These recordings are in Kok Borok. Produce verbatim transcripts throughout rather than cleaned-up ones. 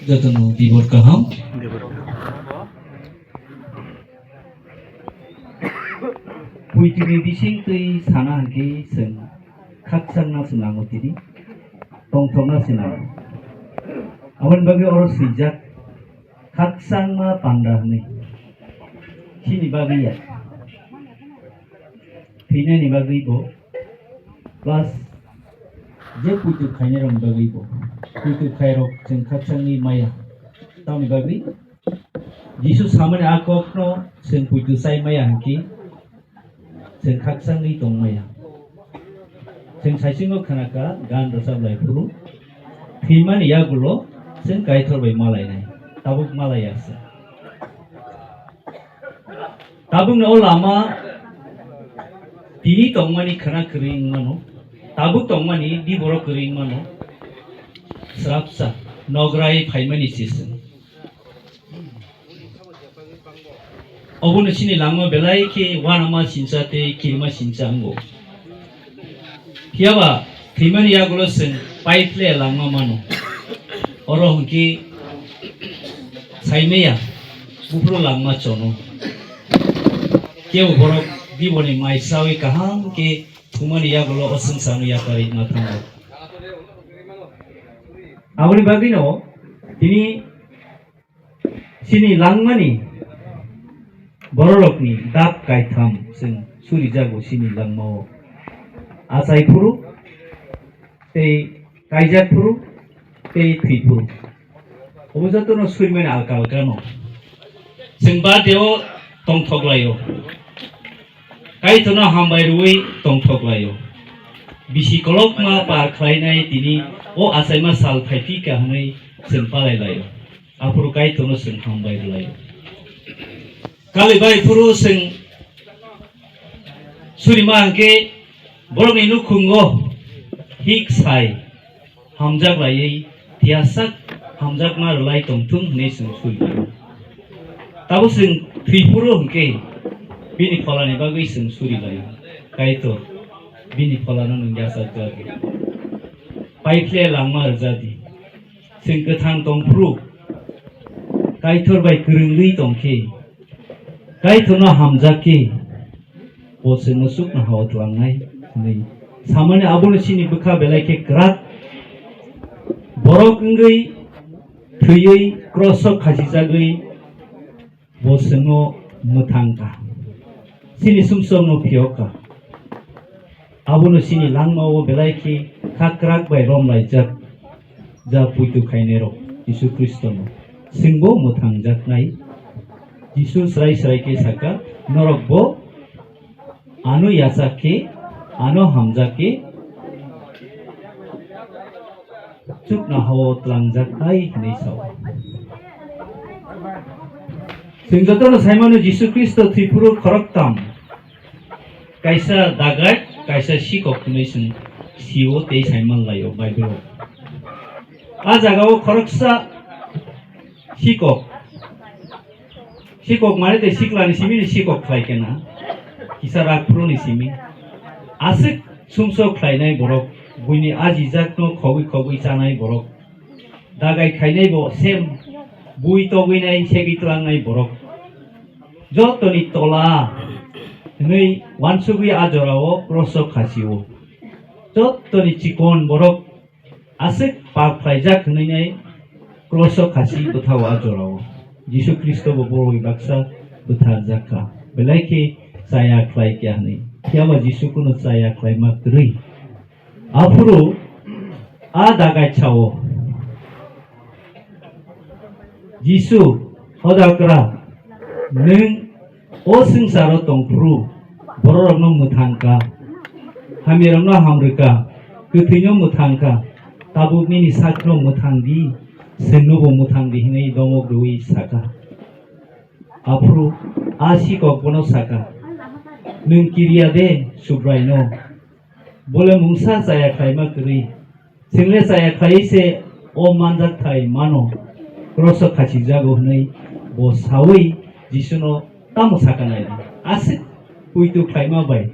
Jotono dibor kaham. Puitini bising twi sana hwnkhe chwng khakchangna se nango tini, tongthokna se nango. Aboni bagwi oro swijak khakchangma panda hwnwi. Chini bagwi ya. Thwinani bagwi bo plus je puitu khainai rokni bagwi bo. Puitu khairok chwng khakchangwi maya. Tamoni bagwi Jisu samani a kokno chwng puitu chai maya hwnkhe chwng khakchangwi tong maya. Chwng saichungo khwnakha gan rwchap lai phuru thwimani yagulo chwng Kaitor bai malainai. Tabuk malaiya se. Tabukni o lama tini tongmani khwna kwrwi wngmano, tabuk tongmani diboro kwrwi wngmano, srapsa nograi phaimani se chwng. Obono chini langma belai khe uanama sincha tei kirima sincha wngo. Phiya ba thwimani yagulo chwng paiphle langma mano. Oro hwnkhe saimaya buphuru langma chono. Kebo borok diboni mai sawi kaham khe thumani yagulo o swngcharno yakarwi ma thango. Aboni bagwino tini chini langmani bororokni dap kaitham chwng surijago chini langmao. Achai phuru tei kaijak phuru tei thwi phuru. Obo jotono surimani alka alkano. Chwng badeo tongthok laio. Kaitorno hambai rwui tongthok laio. Bisi kolokma par khlainai tini o achaima sal phaiphi ka hwnwi chwng palai laio. Aphuru Kaitorno chwng hambai rwlaio. Kali bai phuru chwng surima hwnkhe borokni nukhungo hik sai hamjak laiwi tiyasak hamjakma rwlai tongthung hwnwi chwng suri laio. Tabuk chwng thwi phuru hwnkhe bini pholani bagwi chwng suri laio. Kaitor, bini pholano nwng yachak ja di. Paiphle langma rwja di. Chwng kwthang tong phuru Kaitor bai kwrwngwi tong khe, Kaitorno hamjak khe, bo chwngno chuknoha-o tlangnai hwnwi samani abono chini bwkha belai khe kwrak borok wngwi thwiwi cross-o khachijagwi bo chwngno mwthang kha, chini sumsokno phiyok kha. Abono chini langmao belai khe kha kwrak bai romlaijak, ja puitu khainairok Jisu Khristono. Chwngbo mwthangjaknai. Jisu srai srai khe saka, norokbo ano yachak khe, ano hamjak khe, chuknoha-o tlangjak hai hwnwi sao. Chwng jotono saimano Jisu Khristo thwi phuru khoroktham, kaisa dagat, kaisa sikok hwnwi chwng sio tei saiman laio Bible-o. A jagao khoroksa sikok, sikok mane tei siklani simi ni sikok khlai kena, kisa rakphuru ni simi. Aswk sumsok khlainai borok, buini ajijakno khogwi khogwi chanai borok, dagai khainai bo sem, bui togwinai segwi tlangnai borok. Jotoni tola hwnwi uansugwi a jorao cross-o khachio. Jotoni chikon borok aswk pap khlaijak hwnwi nai cross-o khasi bwthao a jorao. Jisu Khristo bo borokni baksa bwtharjak kha. Belai khe chaya khlai kya hwnwi. Phiya ba Jisu kuno chaya khlaima kwrwi. Aphuru a dagai sao, Jisu, Hodakra, nwng o swngcharo tongphuru bororokno mwthang kha, hamyarokno hamrwkha, kwthwino mwthang kha, tabuk nini sakno mwthang di, chwngnobo mwthang di, hwnwi domok rwui sakha. Aphuru a sikok bono sakha, nwng kiriya de Subraino, bole mungsa chaya khlaima kwrwi. Chwngle chaya khlaiwi se o manjak thai mano, cross-o khasijago hwnwi bo saui Jisuno tamo sakha nai di. Aswk puitu khlaima bai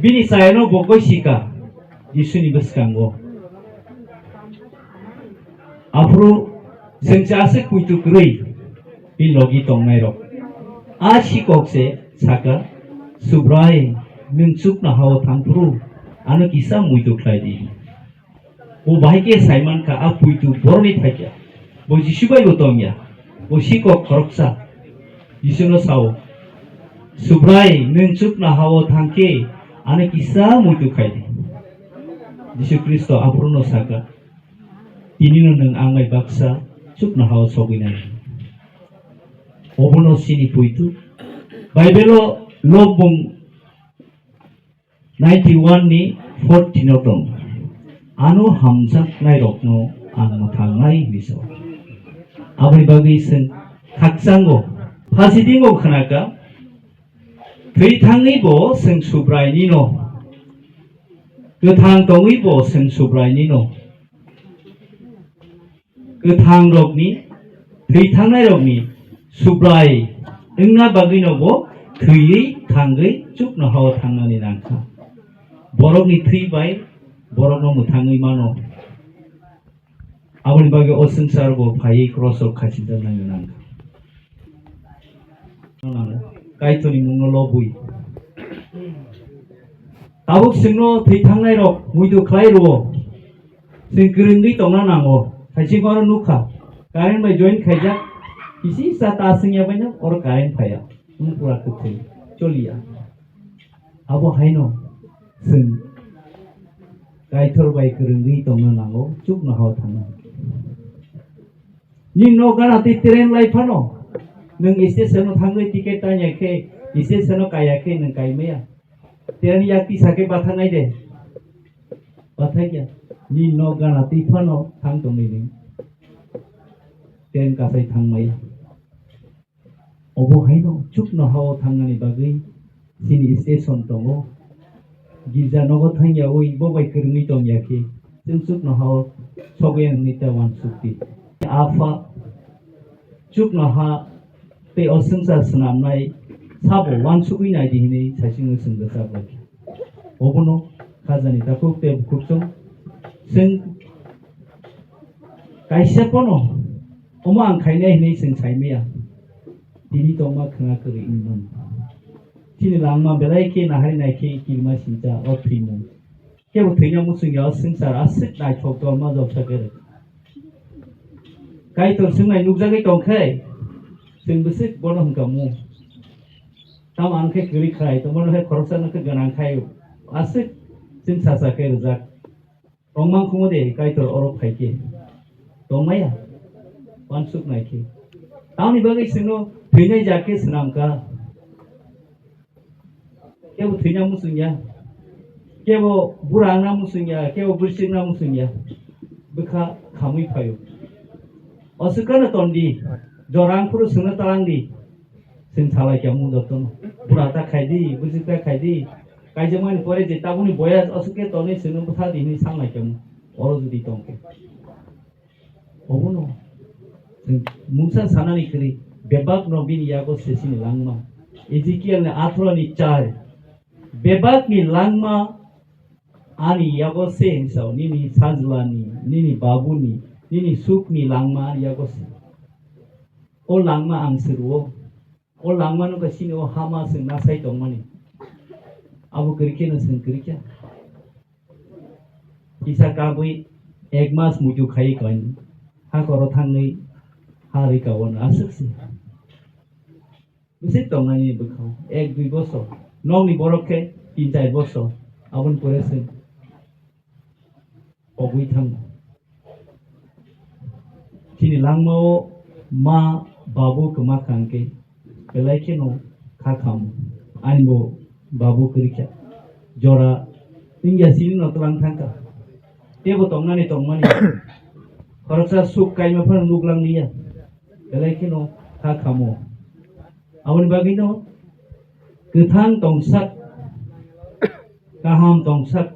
bini chayano bo goi sika Jisuni bwskango. Aphuru Chwng se aswk puitu kwrwi bini logi tongnairok. A sikok se saka, "Subrai, nwng chuknoha-o thang phuru ano kisa muitu khlai di." Bo bahai khe sai man kha, a puitu borokni phaikya. Bo Jisu bai bo tongya. Bo sikok khoroksa Jisuno sao, "Subrai, nwng chuknoha-o thang khe ano kisa muitu khai di." Jisu Khristo aphuru no saka, "Tinino nwng ang bai baksa chuknoha-o sogwi nai." Obono chini puitu. Bible-o Lobmung ninety-one ni fourteen o tong. "Ano hamjaknairokno ang mwthangnai," hinwi sao. Aboni bagwi chwng khakchango, phasidingo khnaka, "Thwi thangwi bo chwng Subrainino, kwthang tongwi bo chwng Subrainino." Kwthangrokni, thwi thangnairokni Subrai wngna bagwino bo thwiwi thangwi chuknoha-o thangnani nangkha. Borokni thwi bai borokno mwthangwi mano. Aboni bagwi o swngchar bo phaiwi cross-o khachijak nangwi nangkha. Kaitorni mungno lobwi. Tabuk chwngno thwi thangnairok muitu khlai rwo. Chwng kwrwngwi tongna nango. Khaisingkhe oro nukha, current bai join khaijak, kisi sa ta swngya baino oro current phaiya. Wng pura kwthwi choliya. Abo haino chwng Kaitor bai kwrwngwi tongna nango, chuknoha-o thangna. Nini nok gana twi train lai phano, nwng station-o thangwi ticket tanya khe, station-o kaya khe nwng kai maya. Train yak tisa khe bathanai de. Bathai kya. Nini nok gana twi phano thang tongwi nwng. Train kasai thang maya. Obo haino chuknoha-o thangnani bagwi chini station tongo. Girja nogo thangyawi bo bai kwrwngwi tongya khe, chwng chuknoha-o sogwi ang nita uansukdi. Apha chuknoha tei o swngchar swnamnai sabo uansugwi naidi hinwi saichung chwng rwchap lai kha. Obono khajani takhuk tei bukhuk chwng, chwng kaisa pono omo ang khainai hinwi chwng saimaya. Tini tongma khwna kwrwi wngmani. Chini langma belai khe nahari nai khe kirima sincha o thwimung. Kebo thwina muchungya o swngchar aswk naithok torma joksa khe rwkha. Kaitor swngnai nukjagwi tongkhe, chwng bwswk bono hwnkha mu. Tamo ang khe kwrwi khai, tongmano khe khoroksa no khe gwnang khai, aswk chwng sacha khe rwjak. Tongmang khumo de Kaitor oro phaikhe. Tongmaya? Uansuk naikhe. Tamoni bagwi chwngno thwinai ja khe swnamkha. Kebo thwina muchungya. Kebo bura wngna muchungya, kebo bwrwswk wngna muchungya. Bwkha khamwi phaio. Oswk kheno tondi. Jora wngphuru chwngno talangdi. Chwng salai kha mu jotono. Bura ta khaidi, bwswk ta khaidi. Kaijakmani pore je tabukni boya aswk khe tonwi chwngno bwtha di hinwi sanglai kha mu. Oro jodi tongkhe. Obono chwng mungsa sanani kwrwi bebakno bini yago sesini langma. Ezekielni atharo ni char. Bebakni langma ani yago se hinwi sao, nini sajlani, nini babuni, nini sukni langma ani yago se. O langma ang se rwo. O langmano khe chini o hama chwng nasai tongmani. Abo kwrwi kheno chwng kwrwi kha. Kisa kabwi ek mas muitu khaiwi khlaini. Hakoro thangwi ha rwkha wano aswk se. Bwswk tongnani bwkhao ek dui bosor. Nokni borok khe tin char bosor. Aboni pore chwng kogwi thango. Chini langmao ma babu kwma kha hwnkhe belai kheno kha khamu. Ani bo babu kwrwi kha. Jora wngya chini no twlang thangkha. Teibo tongnani tongmani. Khoroksa suk kaima phano nuklang liya. Belai kheno kha khamu. Aboni bagwino kwthang tongsak, kaham tongsak,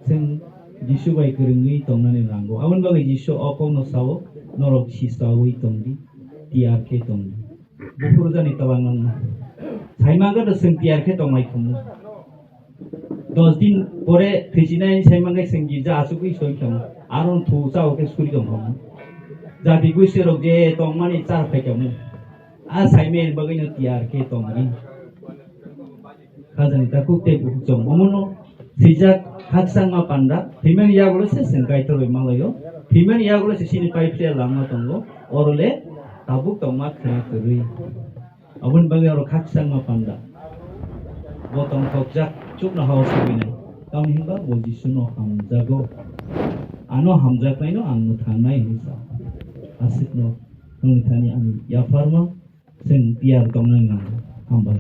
chwng Jisu bai kwrwngwi tongnani nango. Aboni bagwi Jisu o kokno sao, "Norok sisaui tongdi, tiyar khe tongdi." Buphuru jani twlang nangma. Saimang khe to chwng tiyar khe tonglai khamu. Dos din pore thwisinai saimang khe chwng girja achugwi soi khamu. Aro thu chao khe suri tong khamu. Jati gosti rok je tongmani char phaikhamu. A saimani bagwi no tiyar khe tongmani. Khajani takhuk tei bukhuk chwng omono swijak khakchangma panda. Thwimani yagulo se chwng Kaitor bai malaio. Thwimani yagulo se chini pai phiya lama tongo. Orole tabuk tongma khna kwrwi. Aboni bagwi oro khakchangma panda. Bo tongthokjak chuknohao sibinai. Tamni hwnba bo Jisuno hamjago. Ano hamjaknaino ang mwthangnai hwnwi sa. Aswkno nokni thani ani yapharma chwng tiyar tongnai nango. Hambai.